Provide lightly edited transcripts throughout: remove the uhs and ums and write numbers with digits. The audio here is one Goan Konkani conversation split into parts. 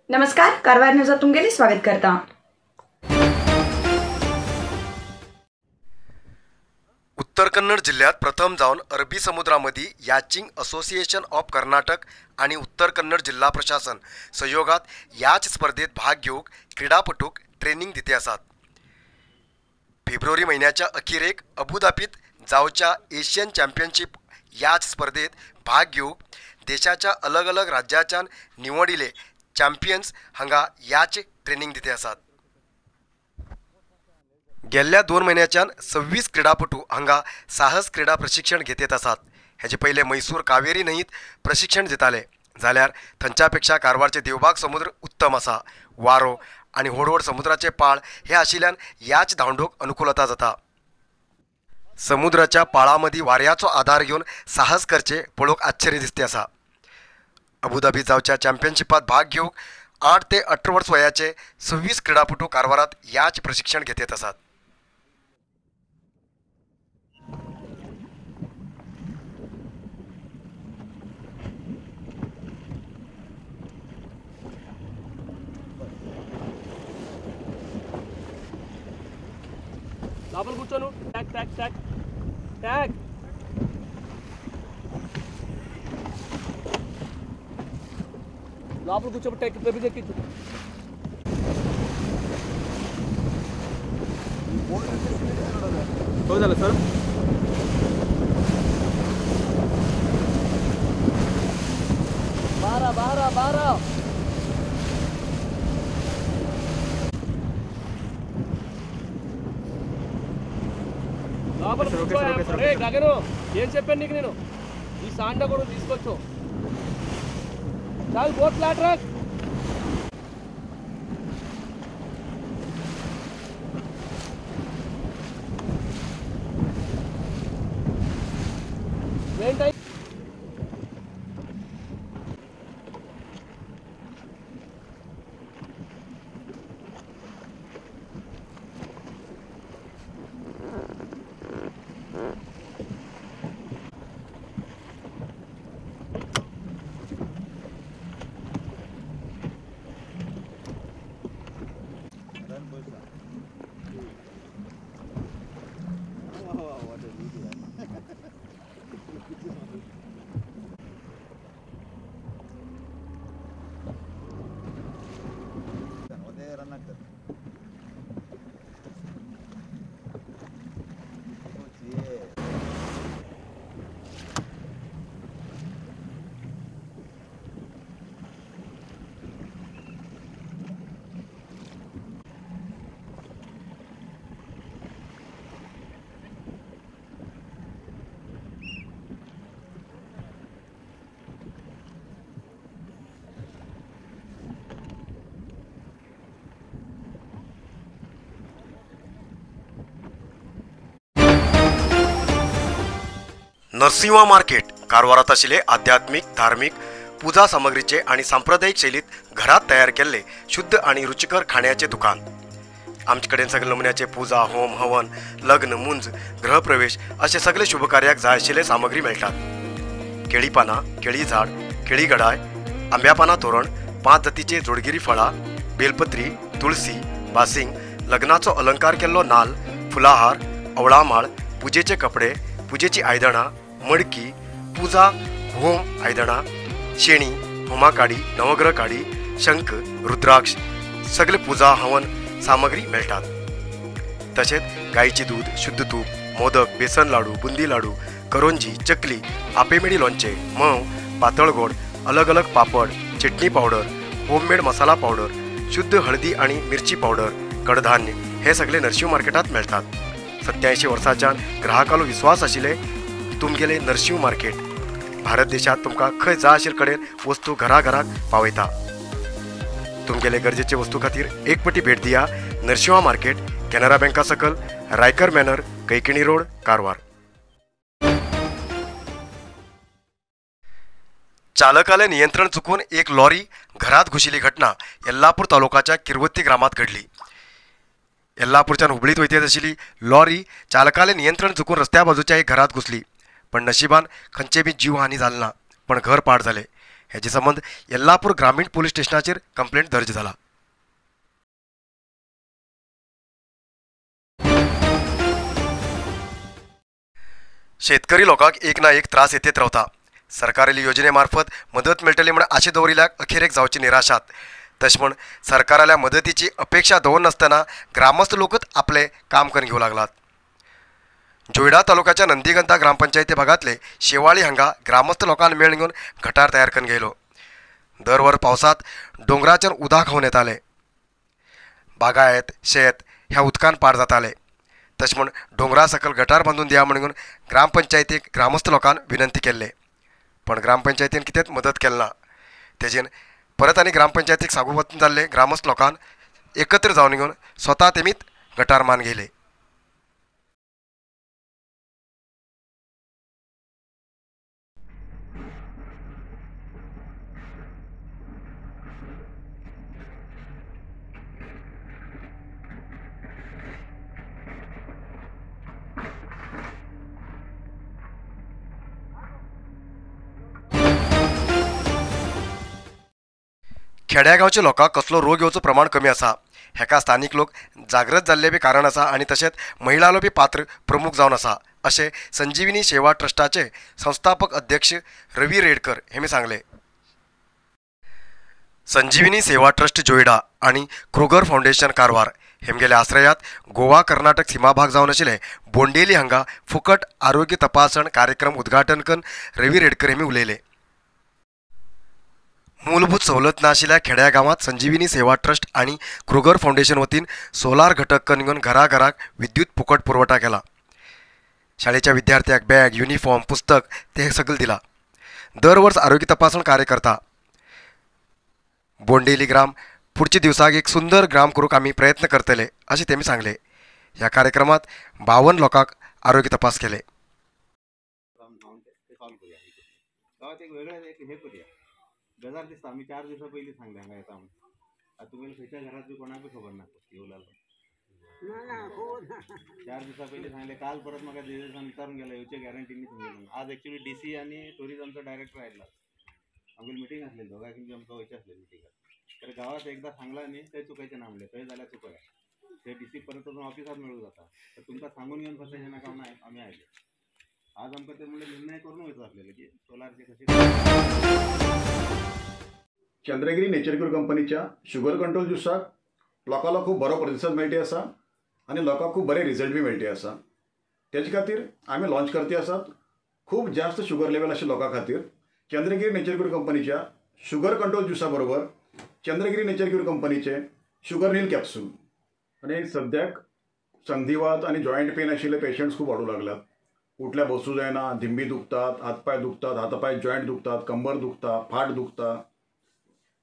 नमस्कार, कारवार न्यूजात तुमगेले स्वागत करता। उत्तर कन्नड जिल्ह्यात प्रथम जावन अरबी समुद्रामदी याचिंग असोसिएशन ऑफ कर्नाटक आणि उत्तर कन्नड जिल्हा प्रशासन सहयोगात याच स्पर्धेत भाग घेवंक क्रीडापटूक ट्रेनिंग दिते आसात। फेब्रुवारी महिन्याच्या अखेरेक अबुधाबीत जावच्या एशियन चॅम्पियनशीप याच स्पर्धेत भाग घेवंक देशाच्या अलग अलग राज्याच्यान निवडिले चॅम्पियन्स हांगा याच ट्रेनिंग दिते आसात। गेल्ल्या 2 महिन्याच्यान 26 क्रीडापटू हांगा साहस क्रीडा प्रशिक्षण घेत आसात। हेजे पयले मैसूर कावेरी न्हंयत प्रशिक्षण दिताले, जाल्यार थंयच्या पेक्षा कारवारचे देवबाग समुद्र उत्तम आसा। वारो आनी व्हड व्हड समुद्राचे पाळ हे आशिल्ल्यान ह्याच धांवडोक अनुकूलता जाता। समुद्राच्या पाळामदीं वाऱ्याचो आदार घेवन साहस करचे पळोवंक आश्चर्य दिसते आसा। अबुधाबी जावच्या चॅम्पियनशिपात भाग घेवंक 8 ते 18 वर्स वयाचे 26 क्रीडापटू कारवारात ह्याच प्रशिक्षण घेत आसात। లోపల కూర్చోను. ట్యాక్ ట్యాక్ ట్యాక్ ట్యాక్. లోపల కూర్చోబెట్టి టెక్ పెప్పి ఎక్కించు. ಹೌದಲ್ಲ ಸರ್? ಬಾರ ಬಾರ ಬಾರ. గగను ఏం చెప్పాను నీకు నేను? ఈ సాండా కూడా తీసుకొచ్చు. చాలు బోట్ లాట్రాక్. ఏంటై नरसिंहा मार्केट कारवारात आशिल्ले आध्यात्मिक धार्मिक पूजा सामग्रीचे आणि सांप्रदायिक शैलीत घरात तयार केल्ले शुद्ध आणि रुचिकर खाण्याचे दुकान। आमचे कडेन सगळे नमुन्याचे पूजा, होम, हवन, लग्न, मुंज, गृहप्रवेश असे सगळे शुभकार्याक जाय आशिल्ले सामग्री मेळटात। केळी पानां, केळी झाड, केळी गडाय, आंब्या पानां तोरण, 5 जातीचे जोडगिरी फळां, बेलपत्री, तुळसी, बासिंग, लग्नाचो अलंकार केल्लो नाल, फुलाहार, अवळामाळ, पुजेचे कपडे, पुजेची आयदनां, मडकी, पूजा होम आयदनां, शेणी, होमा काडी, नवग्रह काडी, शंख, रुद्राक्ष सगळे पूजा हवन सामग्री मेळटात। तशेंच गायचे दूध, शुद्ध तूप, मोदक, बेसन लाडू, बुंदी लाडू, करोंजी, चकली, आपेमेडी लोणचें, म्होंव, पातळ गोड, अलग अलग पापड, चटणी पावडर, होममेड मसाला पावडर, शुद्ध हळदी आणि मिरची पावडर, कडधान्य हे सगळे नरशिंव मार्केटात मेळटात। 87 वर्सांच्यान ग्राहकालो विश्वास आशिल्ले तुमगेले नरशिंव मार्केट भारत देशात तुमकां खंय जाय आशिल्ले कडेन वस्तू घरा घराक पावयता। तुमगेले गरजेचे वस्तू खातीर एक पटी भेट दिया नरशिंहा मार्केट, कॅनरा बँका सकल, रायकर मॅनर, कैकिणी रोड, कारवार। चालकाले नियंत्रण चुकून एक लॉरी घरात घुशिल्ली घटना येल्लापूर तालुकाच्या किरवत्ती ग्रामात घडली। येल्लापूरच्यान हुबळीत वयता आशिल्ली लॉरी चालकाले नियंत्रण चुकून रस्त्या बाजूच्या एक घरात घुसली, पण नशिबान खंयचे बी जीवहानी जाली ना, पण घर पाड जाले। हेजे संबंद येल्लापूर ग्रामीण पोलीस स्टेशनाचेर कंप्लेंट दर्ज जाला. शेतकरी लोकांक एक ना एक त्रास येतेत रावता. सरकारली योजने मार्फत मदत मेळटली म्हण आशे दवरिल्याक अखेरेक जावची निराशात. तशें म्हण सरकाराल्या मदतीची अपेक्षा दवरनासतना ग्रामस्थ लोकच आपले काम करून घेवंक लागलात. जोयडा तालुक्याच्या नंदीगंता ग्रामपंचायती भागांतले शेवाळी हांगा ग्रामस्थ लोकांक मेळ घेवन गटार तयार करून घेयलो. दर वर पावसांत दोंगराचेर उदक खावन येताले. बागायत शेत ह्या उदकान पार जाताले. तशें म्हण दोंगरा सकयल गटार बांदून दिया म्हणून ग्रामपंचायतीक ग्रामस्थ लोकांक विनंती केल्ले, पण ग्रामपंचायतीन कितेंच मदत केली ना. तेजेन परत आनी ग्रामपंचायतीक सागू वचून जाल्ले ग्रामस्थ लोकांक एकत्र जावन घेवन स्वता तेमीत गटार मान घेयले. खेड्यागांवच्या लोकांक कसलो रोग येवचो प्रमाण कमी आसा हेका स्थानीक लोक जागृत जाल्ले बी कारण आसा आनी तशेंच महिलांलो बी पात्र प्रमुख जावन आसा अशें संजीवनी सेवा ट्रस्टाचे संस्थापक अध्यक्ष रवी रेडकर हेमी सांगले. संजीवनी सेवा ट्रस्ट जोयडा आनी क्रोगर फावंडेशन कारवार हेमगेल्या आश्रयात गोवा कर्नाटक सीमा भाग जावन आशिल्ले बोंडेली हांगा फुकट आरोग्य तपासण कार्यक्रम उद्घाटन करून रवी रेडकर हेमी उलयले. मूलभूत सवलत नाशिल्ल्या खेड्या गांवांत संजीवनी सेवा ट्रस्ट आनी क्रोगर फावंडेशन वतीन सोलार घटक करून घेवन घराघराक विद्युत फुकट पुरवठा केला. शाळेच्या विद्यार्थ्यांक बॅग, युनिफॉर्म, पुस्तक ते सगळें दिला. दर वर्स आरोग्य तपासण कार्य करता. बोंडेली ग्राम पुढच्या दिवसाक एक सुंदर ग्राम करूंक आमी प्रयत्न करतले अशें तेमी सांगले. ह्या कार्यक्रमात 52 लोकांक आरोग्य तपास केले. बेजार दिसता आमी 4 दिवसां पयलीं सांगलें हांगा येता म्हणून. आतां तुमगेले खंयच्या घरात बी कोणाक बी खबर ना येवला. 4 दिवसां पयलीं सांगलें, काल परत म्हाका दिसान विचारून गेलो येवचे गॅरंटी न्ही तुमगेले. आज एक्चुअली डी सी आनी टुरिजमचो डायरेक्टर आयला, आमगेली मिटींग आसलेली दोगांय आमकां वयचें आसलें मिटिंगाक. तर गांवांत एकदां सांगलां न्ही थंय चुकयचें ना म्हणलें, थंय जाल्यार चुकया. थंय डी सी परत वचून ऑफिसांत मेळूं जाता. तर तुमकां सांगून घेवन फसयचें नाका म्हणून आमी आयले. आज आमकां ते म्हणलें निर्णय करून वयचो आसलेले की सोलारचे कशें. चंद्रगिरी नेचर क्यूर कंपनीच्या शुगर कंट्रोल ज्युसाक लोकांलो खूब बरो प्रतिसाद मेळटी आसा आनी लोकांक खूब बरे रिजल्ट बी मेळटी आसा. तेजे खातीर आमी लॉन्च करते आसात खूब जास्त शुगर लेवल आशिल्ल्या लोकां खातीर चंद्रगिरी नेचर क्यूर कंपनीच्या शुगर कंट्रोल ज्युसा बरोबर चंद्रगिरी नेचर क्यूर कंपनीचे शुगर नील कॅप्सूल. आनी सद्याक संधिवात आनी जॉयंट पेन आशिल्ले पेशंट्स खूब वाडूंक लागल्यात. उठल्या बसूं जायना, धिंबी दुखतात, हातपांय दुखतात, हातापांय जॉयंट दुखतात, कंबर दुखता, फाट दुखता,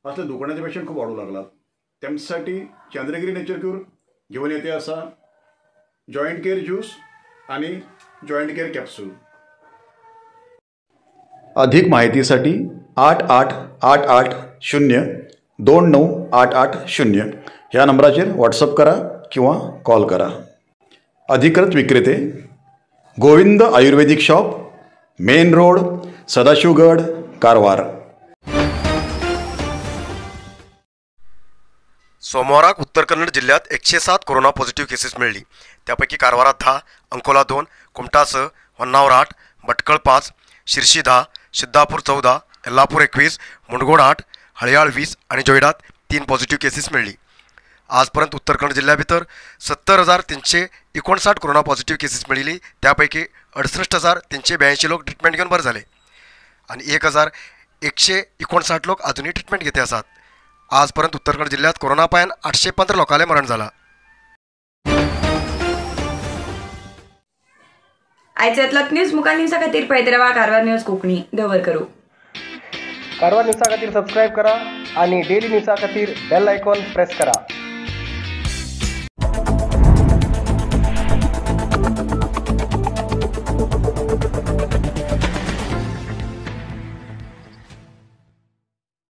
असले दुखण्याचे पेशंट खूब वाडूंक लागलात. तेमसाठी चंद्रगिरी नेचर क्यूर घेवन येते आसा जॉयंट केअर ज्यूस आणि जॉयंट केअर कॅप्सूल. अधिक माहितीसाठी 8 8 8 8 0 2 9 8 8 0 ह्या नंबराचेर व्हॉट्सअप करा किंवा कॉल करा. अधिकृत विक्रेते Govind Ayurvedic shop, main road, Sadashivgad, Karwar. सोमवाराक उत्तर कन्नड जिल्ह्यात 107 कोरोना पॉझिटिव्ह केसेस मेळ्ळी. त्यापैकी कारवारात 10, अंकोला 2, कुमठा 6, होन्नावर 8, भटकळ 5, शिर्शी 10, सिद्धापूर 14, येल्लापूर 21, मुंडगोड 8, हळयाळ 20 आणि जोयडात 3 पॉझिटिव्ह केसेस मेळ्ळी. आजपर्यंत उत्तर कन्नड जिल्ह्याभितर 70,359 कोरोना पॉझिटिव्ह केसेस मेळिल्ली. त्यापैकी 68,382 लोक ट्रिटमेंट घेवन बरे जाले आणि 1,159 लोक अजूनही ट्रिटमेंट घेते आसात. आजपर्यंत उत्तर कन्नड जिल्ह्यात कोरोना पायान 815 लोकांले मरण जाला. आयच्यातलोच न्यूज मुखार न्यूजा खातीर पळयत रावा कारवार न्यूज कोंकणी. दवर करू कारवार न्यूजा खातीर सबस्क्रायब करा आणि डेली न्यूजा खातीर बेल आयकॉन प्रेस करा.